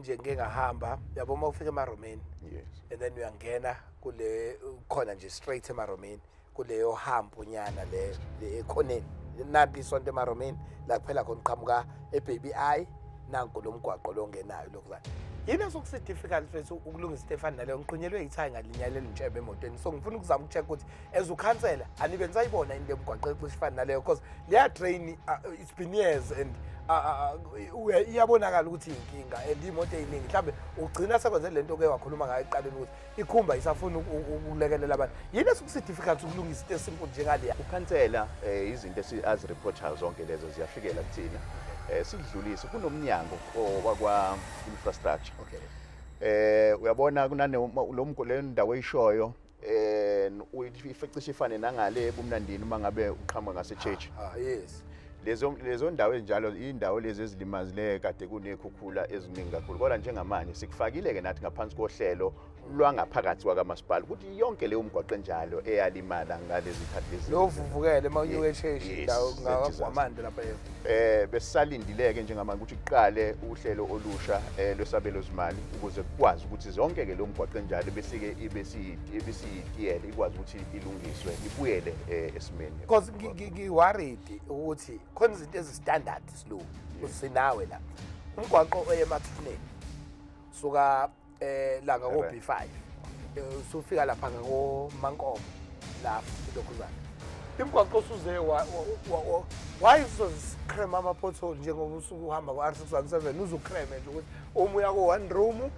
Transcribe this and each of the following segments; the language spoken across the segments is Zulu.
nje ngike ngahamba, yabo, uma ufika eMaromeni, and then uyangena kule khona nje straight eMaromeni, kuleyo hampo nyana le ekhoneni, nanti isonto eMaromeni la kuphela khona, uqhamuka eBaby Eye, nanku lo mgwaqo lo ongenayo lokuzana. Yini esokusi-difficult, mfethu, ukulungisa into efana naleyo? Ngiqhunyelwe yithayi ngalinyalela intshebe emotweni, so ngifuna ukuzama uku-check ukuthi as ukhansela anibe nisayibona into emgwaqo ecishe ifane naleyo, because leya drain, it's been years and iyabonakala ukuthi iyinkinga, and iy'moto ey'ningi mhlawumbe ugcina sekwenze le nto ke wakhuluma ngayo ekuqaleni ukuthi ikhumba isafuna ukulekelela abantu. Yini esukusi-difficult ukulungisa into esimple njengaleya? Ukhansela, izinto azireportayo zonke lezo ziyafikela kuthina, sidlulise kunomnyango wakwa infrastructure. Uyabona kunane lo le ndawo eyishoyo, icishe ifane nangale bumnandini uma ngabe uqhamuka ngase church. Ah, yes. Lezo ndawo ezinjalo, indawo lezi ezilimazileyo kade kunekhukhula eziningi kakhulu, kodwa njengamanje sikufakile ke nathi ngaphansi kohlelo lwangaphakathi kwakamasipala ukuthi yonke leyo mgwaqo enjalo eyalimala ngalezi khathi lezi Lo vuvukele uma unyuka echeshi, ndawo ngakagwamande lapha, yebo. Besisalindileke njengamanje ukuthi kuqale uhlelo olusha lwesabelo zimali ukuze kukwazi ukuthi zonke ke lo mgwaqo enjalo besike ibesiyitiyele ikwazi ukuthi ilungiswe, ibuyele esimeni. Because ngi-worried ukuthi khona izinto ezi-standard slow sinawe la umgwaqo oye emathuneni, suka la ngako B5, usufika lapha ngako Mankomo lapho lokhuzana imigwaqo osuze why uzozikrema ama-pothole njengoba usuke uhamba ku-R617, uzukreme nje ukuthi uma uya ko-one room,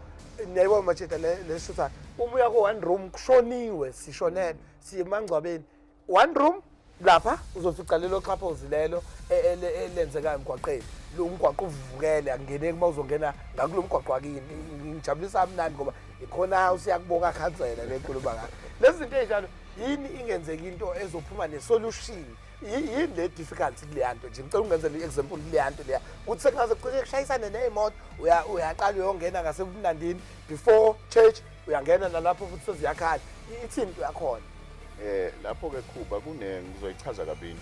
niyayibona macheta le shutha, uma uya ko-one room kushoniwe, sishonele siye emangcwabeni, one room lapha uzofica lelo xhaphozi lelo elenzekayo emgwaqeni. Lo mgwaqo uvukele, akungeneki uma uzongena ngakulo mgwaqo wakini. Ngijabulisa kamnandi ngoba ikhona usiyakubonga khansela le nkulumo ngayo lezi zinto ey'njalo. Yini ingenzeki into ezophuma ne-solution? Yini le difficult kuleya nto nje? Ngicela ungenzele i-example kuleya nto leya, ukuthi sekungaze kucishe kushayisane ney'moto. Uyaqala uyongena ngasebumnandini before church, uyangena nalapho futhi seziyakhala. Ithini into yakhona? Lapho ke Khuba kune ngizoyichaza kabini.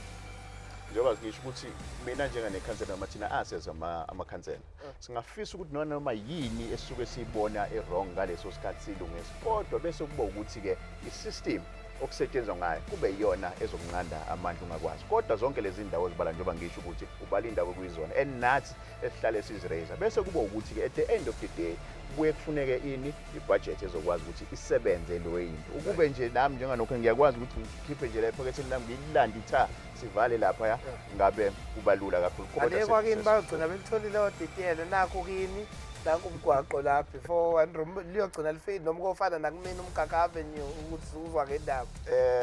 Njengoba ngisho ukuthi mina njenganekhansela noma thina aseza amakhansela, singafisa ukuthi noma yini esuke siyibona e-wrong ngaleso sikhathi silungise, kodwa bese kuba ukuthi ke i-system okusetshenzwa ngayo kube iyona ezokunqanda amandla ungakwazi. Kodwa zonke lezi ndawo zibala, njengoba ngisho ukuthi ubala indawo ekuyizona and nathi esihlale siziraise, bese kuba ukuthi-ke at the end of the day kubuye kufuneke ini, ibudget ezokwazi ukuthi isebenze leyo into. Ukube nje nami njenganokho ngiyakwazi ukuthi ngikhiphe nje la ephaketheni lami, ngiyilande itha sivale lapha, ngabe kuba lula kakhulu. Kodwa Ale kwakini bayogcina belitholile odidiyele nakho kini, nanku umgwaqo la before one room liyogcina lifike noma kofana nakumina uMgaka Avenue ukuthi uzwa ngendaba.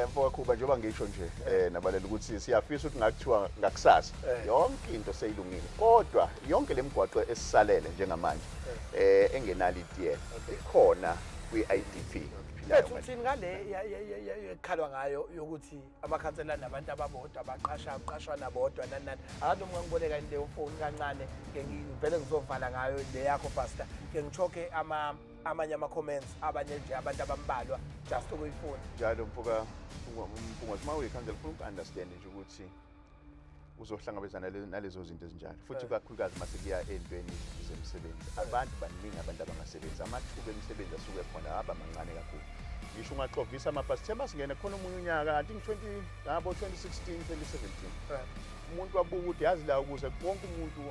Mfowakhuba, njengoba ngisho nje nabalela ukuthi siyafisa ukuthi ngakuthiwa ngakusasa yonke into seyilungile, kodwa yonke le migwaqo esisalele njengamanje engenalo itiyela ikhona kwi-IDP. Mfethu, uthini ngale ekukhalwa ngayo yokuthi amakhansela nabantu ababodwa baqasha qashwa nabodwa, nani nani? Akathi noma ungangiboleka leyo phone kancane ke, ngivele ngizovala ngayo le yakho faster ke, ngichoke ama amanye ama-comments abanye nje abantu abambalwa just ukuyifuna. Njalo mfoka Mpungose, uma uyikhansela ufuna uku-understand nje ukuthi uzohlangabezana nalezo zinto ezinjalo, futhi kakhulukazi uma sekuya ey'ntweni zemisebenzi, abantu baningi, abantu abangasebenzi, amathuba emisebenzi asuke khona aba mancane kakhulu. Ngisho ungaxovisa amabhasi, thema singene khona omunye unyaka, I think 20 ngabo 2016 2017, umuntu wabuka ukuthi yazi la ukuze wonke umuntu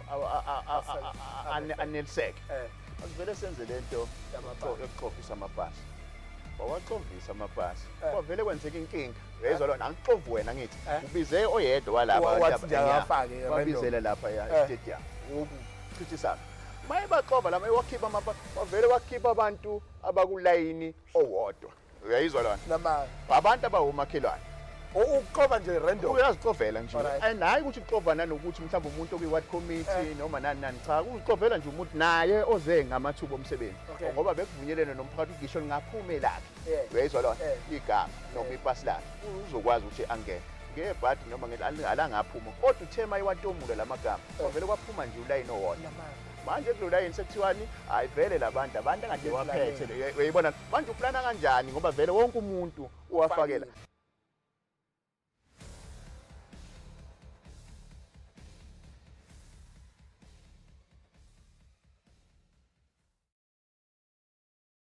aneliseke, asivele senze lento Yamapasi. Yokuxovisa amapasi. Wawaxovisa amapasi, kwavele kwenzeka inkinga, uyayizwa lona, angixovi wena, ngithi ubize oyedwa walaba Wathi nje akafake, random. Wabizela lapha ya stadium ukuchithisana maye baxova lama, wakhipha amapasi, wavele wakhipha abantu abakulayini owodwa, uyayizwa lona, Nama abantu abawumakhelwane. Ukuxova nje random. Uyazixovela nje. And hayi ukuthi uxova nanokuthi mhlawumbe umuntu okwi-ward committee noma nani nani, cha, uzixovela nje umuntu naye oze ngamathuba omsebenzi, ngoba bekuvunyelene nomphakathi ukuthi ngisho lingaphuma elakhe, uyayizwa lona, igama noma ipasi lakhe, uzokwazi ukuthi angene ngebhadi noma alangaphuma. Kodwa uthe uma iwatomula la magama, kwavele kwaphuma nje ulayini owodwa. Manje kulo layini sekuthiwani? Hayi vele la bantu, abantu angade waphethe, uyayibona manje uplana kanjani, ngoba vele wonke umuntu uwafakela. Ufakile.